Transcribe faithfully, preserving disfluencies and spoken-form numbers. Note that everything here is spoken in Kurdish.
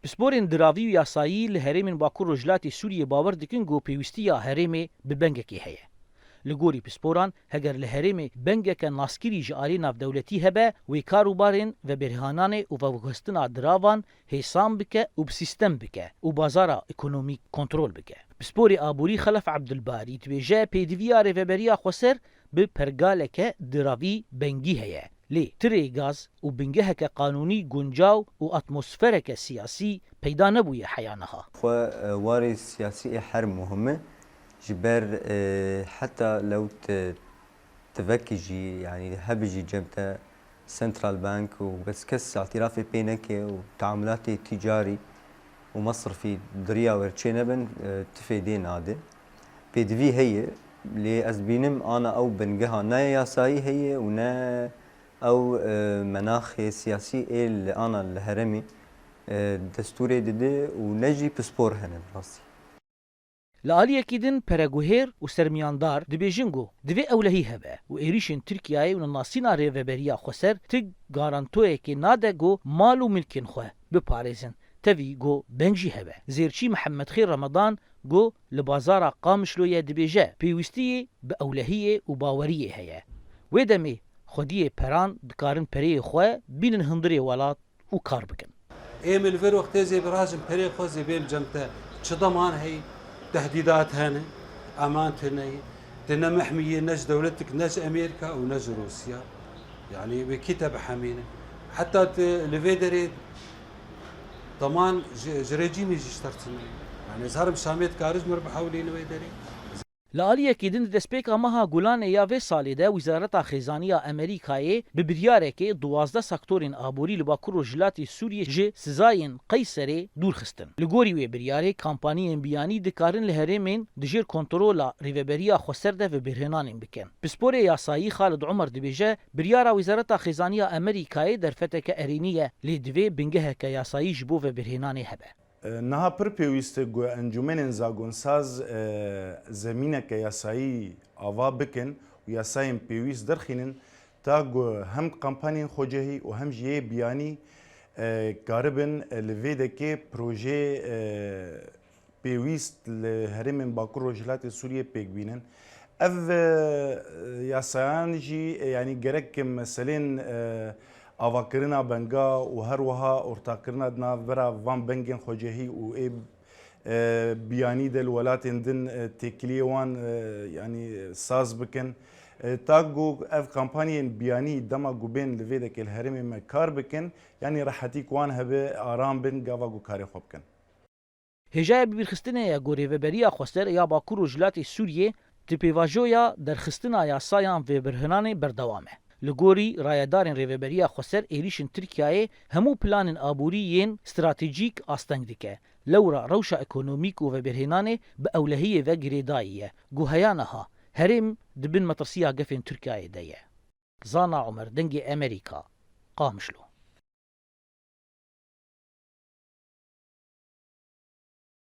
Pisporên diravî û yasayî li herêmên Bakur Rojhilatê Sûriyê bawer dikin ku pêwîstiya herêmê bi bengekê heye. Li gorî pisporan, heger li herêmê bengeke naskirî ji alî navdewletî hebe, wê karûbarên vebirhênanê û veguhestina diravan hêsan bike û bi sîstem bike û bazara ekonomîk kontrol bike. Pisporê aborî Xelef Ebdulbarî dibêje, pêdiviya Rêveberiya Xweser bi pergaleke diravî bengî heye. Lê tirê gaz û bingeheke qanûnî guncaw û atmosfereke siyasî peyda nebûye heya niha. Xwe, e, warê siyasî ê her muhim e. Ji ber, e, heta lewt, e, tivekî jî, yanî hebe jî cem te Central Bank û bes kes îtirafê pê neke û teamûlatê tîcarî û mesrifî di riya we çê nebin, e, ti fêdê nade. Pêdivî heye, lê ez dibînim ana ew bingeha ne yasayî heye û ne ew, e, menaxê siyasî ê li ana li herêmê, e, destûrê dide û ne jî pispor hene bi rastî. Li aliyekî din pereguhêr û sermiyandar dibêjin ku divê ewlehî hebe û êrîşên Tirkiyeyê û nasîna Rêveberiya Xweser ti garantoyekê nade ku mal û milkên xwe biparêzin, tevî ku beng jî hebe. Zêrçî Mihemed Xêr Remadan ku li bazara Qamişloyê dibêje, pêwîstiyê bi ewlehiyê û baweriyê heye. Wê demê xwediyê peran dikarin pereyê xwe bînin hundirê welat û kar bikin. Ê min li vir wextê zê birajim perê xwe zê bêm cem te çi deman heyî, tehdîdat hene, eman tune ye. Tu ne mehmiyê ne ji dewletik, ne ji Amerîka û ne ji Rûsya. Yanî wê kî te bihemîne? Heta tu li vê derê deman ji, ji rejîmê jî ji te re tune ye. Yanî ez herim Şamê dikare ji min re bihewlîne wê derê. Li aliyekî din di destpêka meha Gulanê ya vê salê de Wezareta Xêzanî ya Amerîkayê bi biryarekê duwazdeh sektorên aborî li Bakur Rojhilatê Sûriyê ji sizayên Qeyserê dûr xistin. Li gorî wê biryarê, kampaniyên biyanî dikarin li herêmên di jêr kontrola Rêveberiya Xweser de vebirhênanên bikin. Pisporê yasayî Xalid Omer dibêje, biryara Wezareta Xêzanî ya Amerîkayê derfeteke erênî ye, lê divê bingeheke yasayî ji bo vebirhênanê hebe. E, niha pir pêwîst e ku encûmenên zagonsaz, e, zemîneke yasayî ava bikin û yasayên pêwîst derxînin, ta ku hem kampanyên xwecehî û hem jî yê biyanî, e, karibin, e, li vê dekê projeyê, e, pêwîst li herêmên Bakur Rojhilatê Sûriyê pêk bînin. Ev, e, yasayan jî, e, yanî gerek meselên, e, avakirina benga û her wiha ortakkirina di navbera van bengên xwecehî û ê, e, biyanî de li welatên din, e, têkiliyê wan, e, yanî saz bikin. E, ta ku ev kampanyên biyanî dema ku bên li vê dekê li herêmê me kar bikin, yanî rehetî ku wan hebe aram bin gava ku karê xwe bikin. Hêjaya bibîrxistinê ye ku Rêveberiya Xweser ya Bakur Rojhilatê Sûriyê di pêvajoya derxistina yasayan vebirhênanê berdewam e. Li gorî rayedarên Rêveberiya Xweser, êrîşên Tirkiyeyê hemû planên aborî yên stratejîk asteng dike. Lewra rewşa ekonomîk û vebirhênanê bi ewlehiyê ve girêdayî ye. Ku heya niha herêm di bin metirsiya gefên Tirkiyeyê de ye. Zana Omer, Dengê Emerîka, Qamişlo.